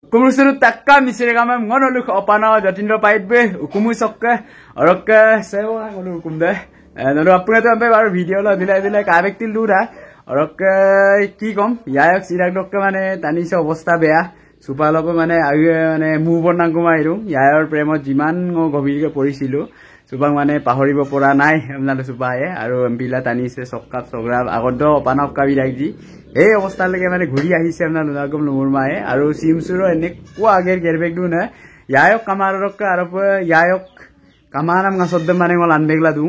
কুমুসুৰু তাক্কা মিচিৰে কামে মনলুখ অপানা যতীন্দ্ৰ পাইতবে উকুমু চক্কে অৰকে সেৱা গলু হুকুম দে নলু আপুনাতো আমি বাৰু ভিডিঅ' ল দিলাই দিলাই কা ব্যক্তি লুৰা অৰকে কি কম ইয়াক চিৰাক ডক্কে মানে টানিছে অৱস্থা বেয়া চুপালপ মানে আগে মানে মুভ বনাং মাৰিলো ইয়াৰ প্ৰেমত যিমান গভীৰকে পৰিছিলো চুপাক মানে পাহৰিব পৰা নাই আপোনালোক চুপায়ে আৰু এমপিলা টানিছে চক্কাপ চগৰাপ আগত অপানক কাবি লাগি এই অৱস্থালৈকে মানে ঘূৰি আহিছে আপোনাৰ লুনাগম লুমুৰ মায়ে আৰু চিমচুৰো এনেকুৱা আগেৰ গেৰবেগটো নে ইয়ায়ক কামাৰক আৰু ইয়ায়ক কামাৰাম গাছত মানে গল আনবেগলা দু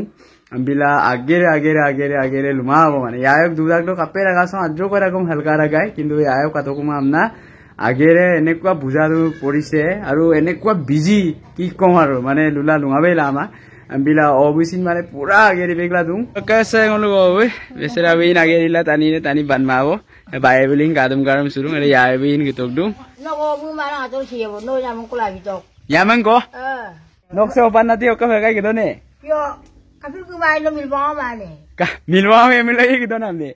বিলা আগেৰে আগেৰে আগেৰে আগেৰে লুমাব মানে ইয়ায়ক দুদাকটো কাপে ৰাগাছ আজো কৰে ৰকম হালকা ৰাগাই কিন্তু ইয়ায়ক কাতকুমা আমনা আগেৰে এনেকুৱা বুজাটো পৰিছে আৰু এনেকুৱা বিজি কি কম আৰু মানে লুলা লুঙাবেলা আমা বিলা অবিচিন মানে পুৰা আগেৰি বেগলা দু কেছে গলু ওই বেচেৰা বিন আগেৰিলা টানি টানি বানমাবো বায়ে বিলিং গাদম গারম শুরু আরে ইয়ায়ে বিন গিতক দু নগো মারা তো সিয়েব নো জামং কোলা গিতক ইয়ামং গো নকসে ওপান নাতি ওকা ফেকাই গিতো নে ইয় কাফির কুমাই নো মিলবা মানে কা মিলবা মে মিলাই গিতো নাম দে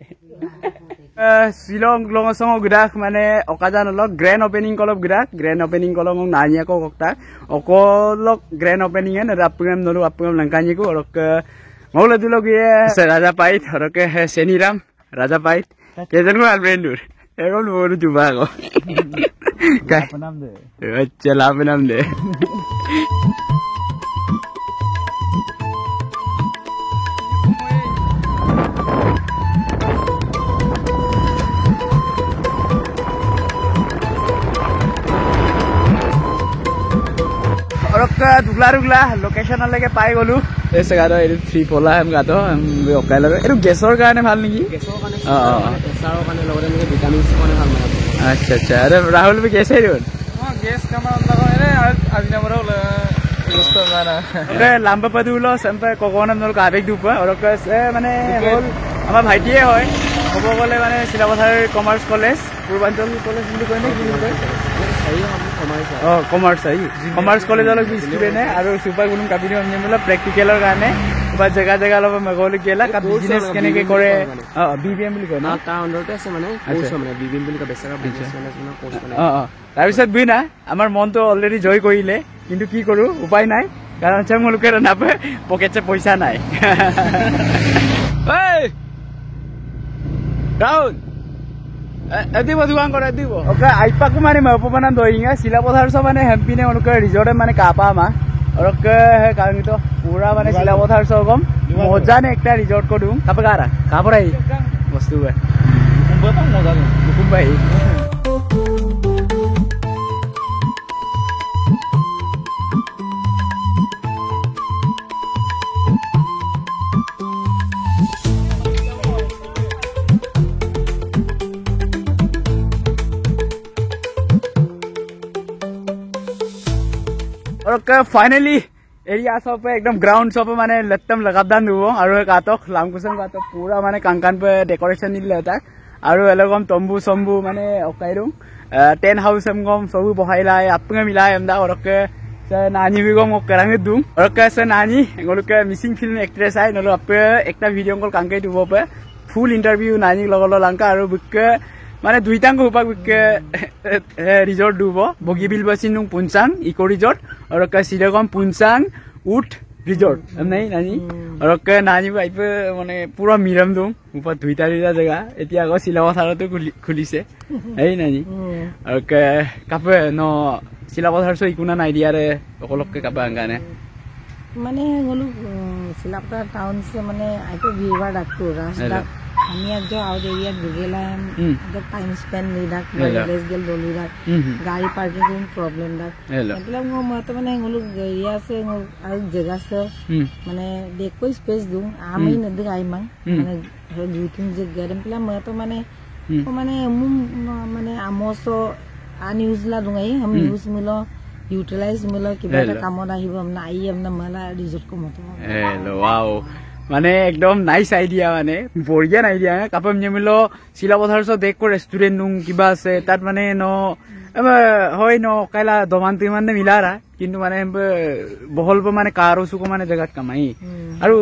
শিলং লংসং গুদাক মানে অকাজান অলপ গ্ৰেণ্ড অপেনিং কলপ গুদাক গ্ৰেণ্ড অপেনিং কলং নানিয়াকো ককটা অকলক গ্ৰেণ্ড অপেনিং এ ৰাপুম নলু আপুম লংকানিকো অৰক মৌলা দুলক ইয়ে ৰাজা পাইত অৰক চেনিৰাম ৰাজা পাইত কেজন গো আলব্ৰেণ্ডুৰ এখন বড় জুবা গো কাই নাম দে আচ্ছা লাভ নাম দে দুগলা দুগলা লোকেশ্যনলৈকে পাই গলো এই জেগাটো এইটো থ্ৰী ফলা এম গাটো এইটো গেছৰ কাৰণে ভাল নেকি? আচ্ছা আচ্ছা আৰে ৰাহুল গেছে দেখোন মানে হ'ল আমাৰ ভাইটিয়ে হয় ক'ব গ'লে মানে চিলাপথাৰ কমাৰ্চ কলেজ পূৰ্বাঞ্চল কলেজ বুলি কয় নে কি বুলি কয় অ কমাৰ্চ কমাৰ্চ কলেজৰ ষ্টুডেণ্টে আৰু চুপাৰ কোনো কাপিনি প্ৰেক্টিকেলৰ কাৰণে বা জেগা জেগা অলপ মেঘলৈ গেলা বিজনেছ কেনেকে কৰে অ বি বি এম বুলি কয় ন তাৰ আণ্ডাৰতে আছে মানে কোৰ্স মানে বি বি এম বুলি কয় বেচেৰা বিজনেছ মেনেজমেণ্ট কোৰ্স মানে অ অ তাৰপিছত বুই না আমাৰ মনটো অলৰেডি জয় কৰিলে কিন্তু কি কৰো উপায় নাই কাৰণ তেওঁলোকে নাপায় পকেটছে পইচা নাই। এই ৰাহুল এদিব দোকান কৰে দিব ওকে আইপাকো মানে মহপবানাম দইঙা চিলাপথাৰ চব মানে হেম্পিনে অনুকে ৰিজৰ্টে মানে কাপা আমা অৰকে হে কাংটো পুৰা মানে চিলাপথাৰ চগম মজা নে একটা ৰিজৰ্ট কদু কাপা কাৰা কাপৰাই বস্তু বে মজা নে ভাই फाइनली एरिया सब एकदम ग्राउंड सब माने लत्तम लगादान दुबो আৰু কাটক লামকুচন কাটক পুৰা মানে কাংকান পে ডেকোৰেশন দিলে তাক আৰু এলগম তম্বু সম্বু মানে অকাইৰুং টেন্ট হাউস এমগম সবু বহাইলাই আপঙে মিলাই এমদা অৰকে নানি বিগম কেৰাঙে দুম অৰকে সে নানি এগলকে মিচিং ফিল্ম এক্ট্ৰেছ I নলো আপে একটা ভিডিঅ কল কাংকে দুবো পে ফুল ইন্টাৰভিউ নানি লগল লাংকা আৰু বুকে মানে দুইটাংক উপাক বুকে ৰিজৰ্ট দুব বগীবিল বাসিনুং পুনচাং ইকো ৰিজৰ্ট আৰু চিৰগম পুনচাং উট ৰিজৰ্ট নাই নানি আৰু নানি আইপ মানে পুৰা মিৰাম দুং উপা দুইটা দুইটা জেগা এতিয়া আকৌ চিলাপথাৰতো খুলিছে এই নানি আৰু কাপে ন চিলাপথাৰ চ ইকোনা নাই দিয়াৰে অকলকে কাপে আংগানে মানে গলু চিলাপথাৰ টাউন সে মানে আইপে ভিড় ডাকটো ৰাস্তা আমি আজ আউট এরিয়া গেলাম টাইম স্পেন্ড নি ডাক ভিলেজ গেল দলি ডাক গাড়ি পার্কিং কোন প্রবলেম ডাক এগুলা মত মানে এগুলো এরিয়া আছে আর জায়গা আছে মানে দেখো স্পেস দু আমি নদী আইমাং মানে দুই তিন যে গরম প্লা মত মানে মানে মানে আমস আনইউজ লা দুঙাই हम ইউজ মিলো ইউটিলাইজ মিলো কিবা এটা কামত আহিব আমনা I আমনা মালা ৰিজৰ্ট কমত হেলো ওয়াও মানে একদম নাইস আইডিয়া মানে বঢ়িয়া আইডিয়া কাপম নিমিলো চিলাপথাৰ চ দেখো ৰেষ্টুৰেণ্ট নুং কিবা আছে তাত মানে ন হয় ন কাইলা দমানটো ইমান মিলাৰা কিন্তু মানে বহলব মানে কাৰো চুকো মানে জেগাত কামাই আৰু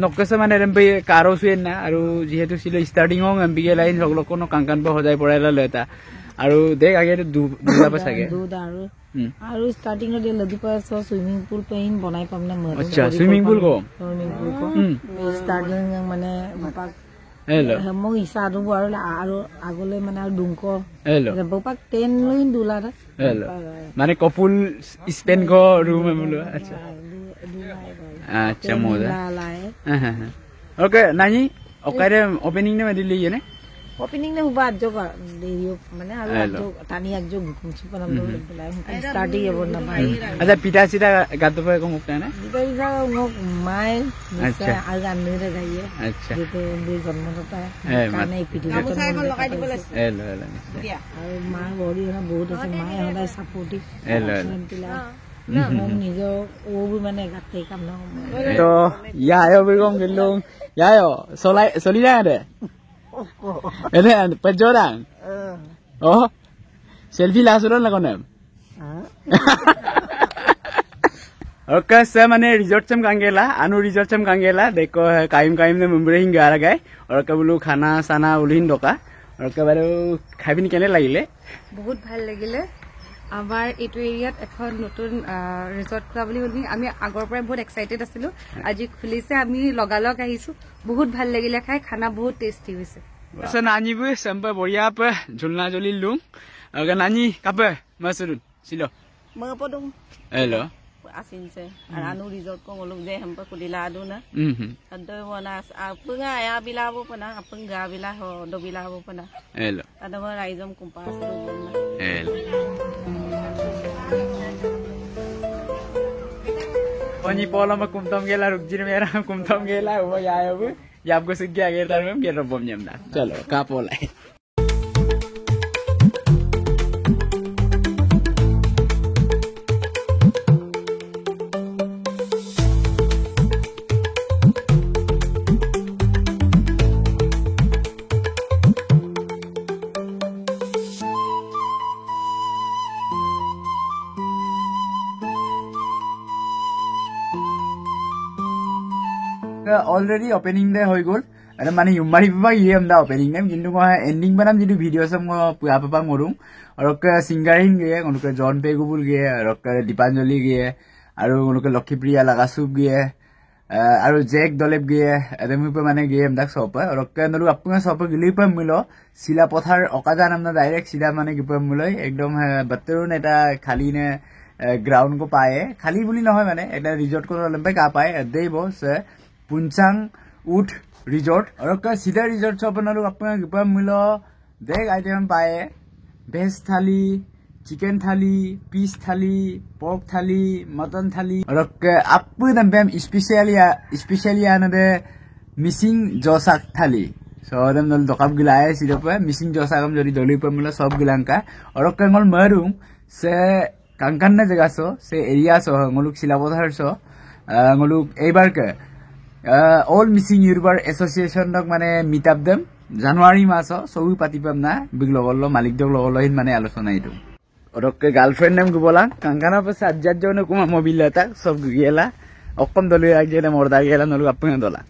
নকেছে মানে এমপি কাৰো চুৱে না আৰু যিহেতু চিলো starting M P K line লগ লগ কোনো কাংকান সজাই পৰাই ল'লে এটা আৰু দেখ আগে দুটা চাগে দুধ আৰু আৰু স্টাৰ্টিং ৰ লদিপা সুইমিং পুল পেইন বনাই পাম না মই। আচ্ছা সুইমিং পুল কো সুইমিং পুল কো স্টাৰ্টিং মানে বাপাক মই ইচ্ছা আৰু আৰু আগলৈ মানে আৰু দুংক বাপাক 10 লৈ দুলা মানে কপুল স্পেন কো ৰুম বলো। আচ্ছা আচ্ছা মজা। হ্যাঁ ওকে নানি ওকারে ওপেনিং নে দিলি ইনে ওপেনিং নে হুবা আজ দেরিও মানে আর আজ টানি আজ ঘুমছি পানাম স্টার্টিং এব না ভাই। আচ্ছা পিঠা সিটা গাতে পায় কম না পিঠা পিঠা মোক মাই আচ্ছা আর গান রে গাইয়ে। আচ্ছা যেটো বি জন্মদাতা কানে পিঠা লগাই দিব লাগছে এলো এলো আর মা বড়ি না বহুত আছে মাই সদায় সাপোর্টিভ এলো এলো মোক নিজৰ ও মানে গাতে কাম না তো ইয়ায়ো বিগম গেলুং ইয়ায়ো চলাই চলি যায় দে এনে pejoran oh selfie langsung lah konem okay sir মানে रिजॉर्ट चम कांगेला आनु रिजॉर्ट चम कांगेला देखो काइम काइम ने मुंबई हिंग गारा गाय और के बोलू खाना साना उलिन डोका और के बारो खाबिन केने লাগিলে বহুত ভাল লাগিলে। আমাৰ এইটো এৰিয়াত এখন নতুন ৰিজৰ্ট খোলা বুলি শুনি আমি আগৰ পৰাই বহুত এক্সাইটেড আছিলো। আজি খুলিছে, আমি লগালগ আহিছো, বহুত ভাল লাগিলে খাই, খানা বহুত টেষ্টি হৈছে। নানি সম্পা বঢ়িয়া ঝুলনা ঝুলি লুং নানি কাপে মাছৰুন চিল hello' asin se anu resort ko ngolung je hampa kulila adu na ado wana apunga ya bilabo pana apunga bila ho do bilabo pana hello ado raizom kumpa asu na hello pani pola ma kumtam gela rukjir mera kumtam gela wo yayo bu yab go sigya ger tar mem ger bom nyam da chalo ka pola already opening day হৈ গ'ল মানে ইমাৰি পাবা ইয়ে দা opening name কিন্তু মই ending বনাম যিটো video' আছে মই পুয়া পাপা মৰোঁ আৰু ছিংগাৰিং গিয়ে তেওঁলোকে জন পেগুবুল গিয়ে আৰু দীপাঞ্জলি গিয়ে আৰু তেওঁলোকে লক্ষীপ্ৰিয়া লাগাচুপ গিয়ে আৰু জেক দলেপ গিয়ে এদমি মানে গিয়ে তাক চব আৰু তেওঁলোক আপোনাৰ চব গিলি পাই মিল চিলাপথাৰ অকাজা নাম না ডাইৰেক্ট চিধা মানে কি পাই মিল একদম বাতৰুণ এটা খালী নে গ্ৰাউণ্ড কো পায় খালী বুলি নহয় মানে এটা ৰিজৰ্ট কো পাই কা পায় দেইব पुंचांग उठ रिजॉर्ट और सीधा रिजॉर्ट से अपन मिलो देख आइटम पाए veg thali chicken thali fish thali pork thali mutton thali और आप स्पेशली स्पेशली आने मिसिंग जसाक थाली सो एकदम दकाप गिलाए सीधा पे मिसिंग जसाक जदि दली पे मिलो सब गिलांका और मरुंग से कांकान जगह सो से एरिया सो ngoluk Silapathar so ngoluk এইবাৰ কে অল মিচিং ইউটিউবাৰ এছ'চিয়েশ্যনক মানে মিট আপ দেম জানুৱাৰী মাছ চবি পাতি পাম না বিগ লগৰ মালিকদক লগৰ লৈ মানে আলোচনা এইটো অৰকে গাৰ্লফ্ৰেণ্ড নাম গুবলা কাংকানা পাছে আজ্জাত জন কুমা মবিল এটা সব গেলা অকম দলি একজনে মর্দা গেলা নলু আপনা দলা।